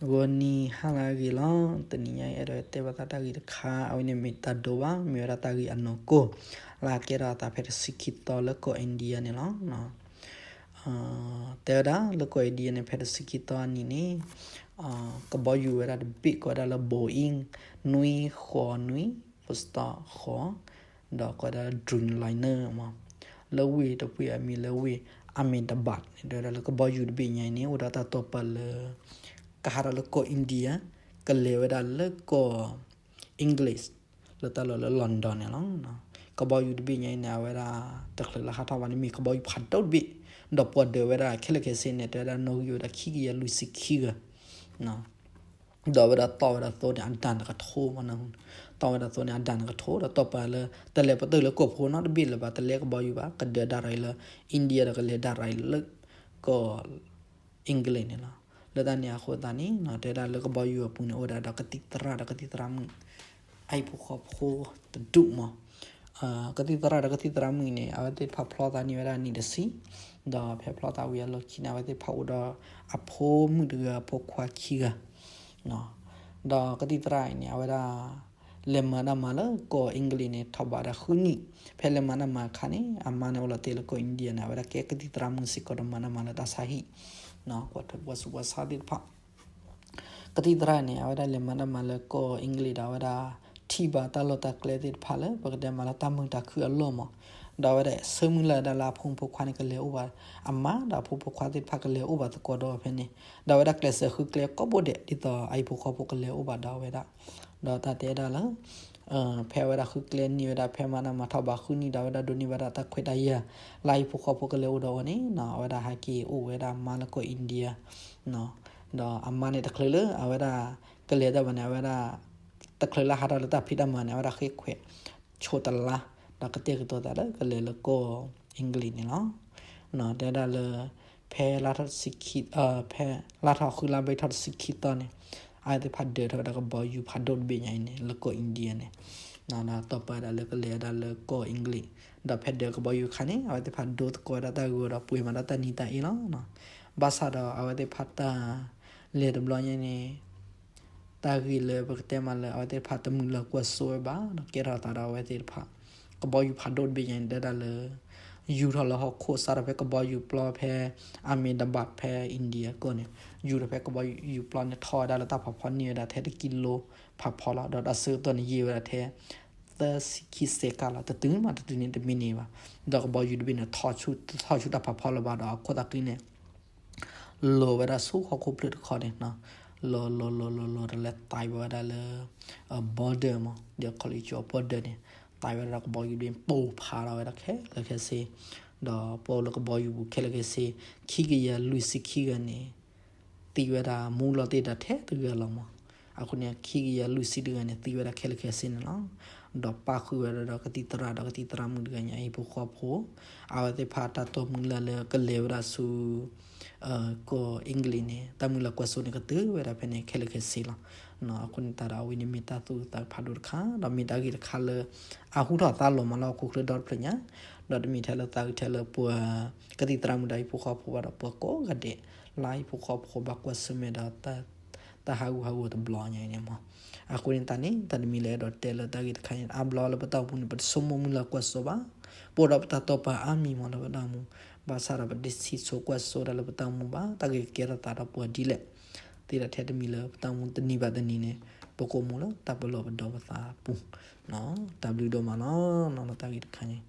ဂီၤနံၤဟါလၢအဂ့ၤလီၤ. တနံၤညါအံၤ အဲၣ်ဒိးတဲဘၣ်သးတၢ်ဂ့ၢ်တခါ, အဝဲန့ၣ်မ့ၢ်တၢ်ဒိဘၣ်, မ့ၢ်ဝဲဒၣ်တၢ်ဂ့ၢ်အနီၢ်ကီၢ် လၢအကဲထီၣ်အသးဖဲတဆံခံသီလၢကီၢ် India န့ၣ်လီၤ. တဲဝဲဒၣ်လၢကီၢ် India န့ၣ် ဖဲတဆံခံသီအနံၤန့ၣ် ကဘီယူၤဝဲဒၣ်တဘ့ၣ်ကိးဝဲဒၣ်လၢ Boeing နွံဃိးနွံ ပစတီၣ်ဃိး ဒီးကိးဝဲဒၣ် Dreamliner မး, လၢဝ့ၢ်တဖုအမံၤလၢဝ့ၢ် Ahmedabad န့ၣ် တဲဝဲဒၣ်လၢကဘီယူၤတဘ့ၣ်ညါအံၤန့ၣ် အိၣ်ဒီးတၢ်တိာ်ပာ်လၢ ကဟးထီၣ်လၢကီၢ် India ကလဲၤဝဲဒၣ်လၢကီၢ် English လၢတၢ်လီၢ်လၢ London န့ၣ်လီၤ. ကဘီယူၤတဘ့ၣ်ညါအံၤန့ၣ် အဝဲဒၣ်တချုးလၢဟးထီၣ်ဘၣ်န့ၣ် မ့ၢ်ကဘီယူၤဖးဒိၣ်တဘ့ၣ်, ဒီးပှၤဒၢးဝဲဒၣ်ခဲလၢာ်ခဲဆ့န့ၣ် တဲဝဲဒၣ်နီၣ်ဂံၢ်ဝဲဒၣ်ခံကယၤလွံၢ်ဆံခံဂၤ ဒီးအဝဲဒၣ်တီၢ်ဝဲဒၣ်သိန့ၣ် အဒၣ်နကထိမး, တီၢ်ဝဲဒၣ်သိန့ၣ် အဒၣ်နကထိ ဒီးတိာ်ပာ်လၢ တလဲၤပတုာ်လၢကီၢ်ဖိနီတဘ့ၣ်လၢၤဘၣ်, တလဲကဘီယူၤဘၣ်, ကဒၢးဒၣ်ရၤလၢ India ဒီးကလဲၤဒၣ်ရၤလၢကီၢ် English န့ၣ်လီၤ. လၢတၢ်န့ၣ်အဃိသတးန့ၣ် တဲဒၣ်လၢကဘီယူၤအပူၤန့ၣ် အိၣ်ဒၣ်ဒီးကသံၣ်သရၣ်ဒီးကသံၣ်သရၣ်မုၣ် အဟံၣ်ဖိဃီဖိတဒူၣ်မး, ကသံၣ်သရၣ်ဒီးကသံၣ်သရၣ်မုၣ်န့ၣ် အဝဲသ့ၣ်တဖၣ်ဖျီသးန့ၢ်ဝဲဒၣ်နံၣ်တဆံ, ဒီးဖဲဖျီသးဝံၤအလီၢ်ခံန့ၣ် အဝဲသ့ၣ်တဖၣ်အိၣ်ဒီးအဖိမုၣ်တဂၤအဖိခွါခံဂၤ, ဒီးကသံၣ်သရၣ်အံၤန့ၣ် အဝဲဒၣ် လဲၤမၤတၢ်မၤလၢကီၢ် English န့ၣ် ထီၣ်ဘးဒၣ်ဃုနံၣ်, ဖဲလဲၤမၤတၢ်မၤအခါန့ၣ် အမါန့ၣ်အိၣ်လီၤတဲာ်လၢကီၢ် India န့ၣ် အဝဲဒၣ်ကဲကသံၣ်သရၣ်မုၣ်စ့ၢ်ကီးဒီးမၤတၢ်မၤလၢတၢ်ဆါဟံၣ်, ကွၢ်ထွဲပှၤဆူးပှၤဆါသ့ၣ်တဖၣ် ကသံၣ်သရၣ်န့ၣ် အဝဲဒၣ်လဲၤမၤတၢ်မၤလၢကီၢ် English ဒီး အဝဲဒၣ်ထံၣ်ဘၣ်တၢ်လီၢ်တၢ်ကျဲသ့ၣ်တဖၣ်လၢ ပကတဲမးလၢတၢ်မုာ်တၢ်ခုၣ်အလီၢ်မး, ဒီးအဝဲဒၣ်ဆၢမုၢ်လၢ်ဒၣ်လၢအဖိမုၣ်ဖိခွါန့ၣ်ကလဲၤအိၣ်ဘၣ်, အမါဒီးအဖိမုၣ်ဖိခွါသ့ၣ်တဖၣ်ကလဲၤအိၣ်ဘၣ်သကိးဒီးဖဲန့ၣ်, ဒီးအဝဲဒၣ်ကျဲးစၢးဃုကျဲကိးဘိဒဲး ဒ်သိးအဟံၣ်ဖိဃီဖိကလဲၤအိၣ်ဘၣ်ဒီးအဝဲဒၣ်, ဒီးတၢ်တဲဒၣ်လၢ ဖဲအဝဲဒၣ်ဃုကျဲန့ၢ်ဝဲဒၣ် ဖဲမၤတၢ်မၤထီၣ်ဘးဃုနံၣ်ဒီး အဝဲဒၣ်ဒိးန့ၢ်ဘၣ်ဒၣ်တၢ်ခွဲးတၢ်ယာ် လၢအဟံၣ်ဖိဃီဖိကလဲၤအိၣ်ဒီးအီၤန့ၣ် အဝဲဒၣ်ဟဲက့ၤအိၣ်ဝဲဒၣ်မါလၢကီၢ် India ဒီးအမါန့ၣ်တချုးလၢအဝဲဒၣ်ကလဲၤတၢ်ဘၣ်န့ၣ် အဝဲဒၣ် တချုးလၢဟးထီၣ်လၢတၢ်ဖံးတၢ်မၤန့ၣ် အဝဲဒၣ်ဃ့ခွဲးဆိတလါ ဒီးကတဲာ်ကတီၤသးလၢကလဲၤလၢကီၢ် English န့ၣ်လီၤ. တဲဒၣ်လၢ ဖဲလါထီၣ်တဆံခံ ဖဲလါထီၣ်ဃုလါဘ့ၣ်ထီၣ်တဆံခံသီန့ၣ် အဝဲသ့ၣ်တဖၣ်ဒၢးထီၣ်ဝဲဒၣ်ကဘီယူၤဖးဒိၣ်တဘ့ၣ်ညါအံၤန့ၣ် လၢကီၢ် India န့ၣ် ဒီးတိာ်ပာ်ဝဲဒၣ်လၢကလဲၤဝဲဒၣ်လၢကီၢ် English ဒီးဖဲဒၢးကဘီယူၤအခါန့ၣ် အဝဲသ့ၣ်တဖၣ်ဒိသကိးဝဲဒၣ်တၢ်ဂ့ၢ်ဝဲဒီးပှဲၤမးဒီးတၢ်နံၤတၢ်အ့လီၤ. ဘၣ်ဆၣ်ဒီးအဝဲသ့ၣ်တဖၣ်တၢ်လဲၤတဘျီညါန့ၣ် တၢ်ဂ့ၢ်လၢပကတဲမးလၢအဝဲသ့ၣ်တဖၣ်တမုာ်လၢ်ကွၢ်စိဝဲဘၣ်ဒီးကဲထီၣ်သးဒီးအဝဲသ့ၣ်တဖၣ် ကဘီယူၤဖးဒိၣ်တဘ့ၣ်ညါန့ၣ် တဲဒၣ်လၢ ယူၤထီၣ်လၢဟီၣ်ခိၣ်စးထီၣ်ဖဲကဘီယူၤပျီဖဲ Ahmedabad ဖဲ India ကီၢ်န့ၣ် ယူၤထီၣ်ဖဲကဘီယူၤပျီန့ၣ် ထီၣ်ဝဲဒၣ်လၢတၢ်ဖးဖီန့ၢ်ဝဲဒၣ်ထဲတကံလိဖးဖီလီၤ. ဒီးတၢ်ဆၢကတီၢ်န့ၣ် ယံာ်ဝဲဒၣ်ထဲ သၢဆံခံစဲးကးလီၤ. တတုၤမးတတုၤန့ၣ်တမံၤန့ၣ်ဘၣ်. ဒီးကဘီယူၤတဘ့ၣ်န့ၣ် ထီၣ်ဆူၣ်တၢ်ဖးဖီလၢၤဘၣ်ဒီးအခိၣ်သးက့န့ၣ် လီၤဝဲဒၣ်ဆူဟီၣ်ခိၣ်ဖျၢၣ်တခီန့ၣ် လီၤလီၤလီၤလီၤလီၤဒီးလဲၤသးဝဲဒၣ်လၢ border မး ဒီး college border န့ၣ် သးဝဲဒၣ်ဒီးကဘီယူၤဒ်ပိာ်ဖးထီၣ်ဝဲဒၣ်ခဲလၢာ်ခဲဆ့ ဒီးပအိၣ်လၢကဘီယူၤပူၤခဲလၢာ်ခဲဆ့ ခံကယၤလွံၢ်ဆံခံဂၤန့ၣ် သံဝဲဒၣ်မူလီၤတ့ၢ်ဒီးထဲတဂၤလီၤမး. အဃိန့ၣ် ခံကယၤလွံၢ်ဆံတဂၤန့ၣ် သံဝဲဒၣ်ခဲလၢာ်ခဲဆ့န့ၣ်လီၤ. ဒီးပၣ်ဃုာ်ဝဲဒၣ်ဒီးကသံၣ်သရၣ်ဒီးကသံၣ်သရၣ်မုၣ်တဂၤညါအဟံၣ်ဖိဃီဖိ အဝဲသ့ၣ်တဖၣ်တၢ်တိာ်မုၢ်လၢ်လၢကလဲၤဝဲဒၣ်ဆူ ကီၢ် English န့ၣ် တၢ်မုၢ်လၢ်ကွၢ်စိန့ၣ်ကတုၤဝဲဒၣ်ဖဲန့ၣ်ခဲလၢာ်ခဲဆ့လီၤ. အဃိန့ၣ်တၢ်ဒီးအဝဲန့ၣ်မ့ၢ်တၢ်သူၣ်အုးသးအုးဖးဒိၣ်တခါ ဒီးမ့ၢ်တၢ်ဂ့ၢ်တခါလၢ အဟူထီၣ်သါလီၤမးလၢဟီၣ်ခိၣ်ချၢဒီတဖျၢၣ်ညါ ဒီးတမ့ၢ်ထဲလၢသးအုးထဲလၢပှၤ ကသံၣ်သရၣ်မုၣ်ဒီးဟံၣ်ဖိဃီဖိဘၣ်ဒီးပှၤကိးဂၤဒဲး လၢဟံၣ်ဖိဃီဖိဘၣ်ကွၢ်ဆၢၣ်မဲာ်ဒီး တၢ်ဟးဂူာ်ဟးဂီၤတဘျီညါအံၤန့ၣ်မး. အဃိန့ၣ်တၢ်န့ၣ် တၢ်တမံၤလၢအဲၣ်ဒိးတဲလၢတၢ်ဂ့ၢ်တခါန့ၣ် အါဘျီလၢပတၢ်အိၣ်မူန့ၣ် ပတဆိကမိၣ်မုၢ်လၢ်ကွၢ်စိဘၣ်. ပအိၣ်ဒီးပတၢ်တိာ်ပာ်အါမံၤမးလၢပတၢ်အိၣ်မူ ဘၣ်ဆၣ်ဒီးပတဆံးဆိကွၢ်စိဒၣ်လၢပတၢ်အိၣ်မူဘၣ်. တၢ်ဂ့ၢ်ကကဲထီၣ်သးဒီးပှၤဒ်လဲၣ် သ့ဒၣ်ထဲတမံၤလၢပတၢ်အိၣ်မူတနံၤဘၣ်တနံၤန့ၣ် ပကအိၣ်မူလၢတၢ်ပလီၢ်ပဒီပသးပူၤ တၢ်ဘျုးဒိၣ်မးလီၤ. နီၢ်နီၢ်တၢ်ဂ့ၢ်တခါန့ၣ်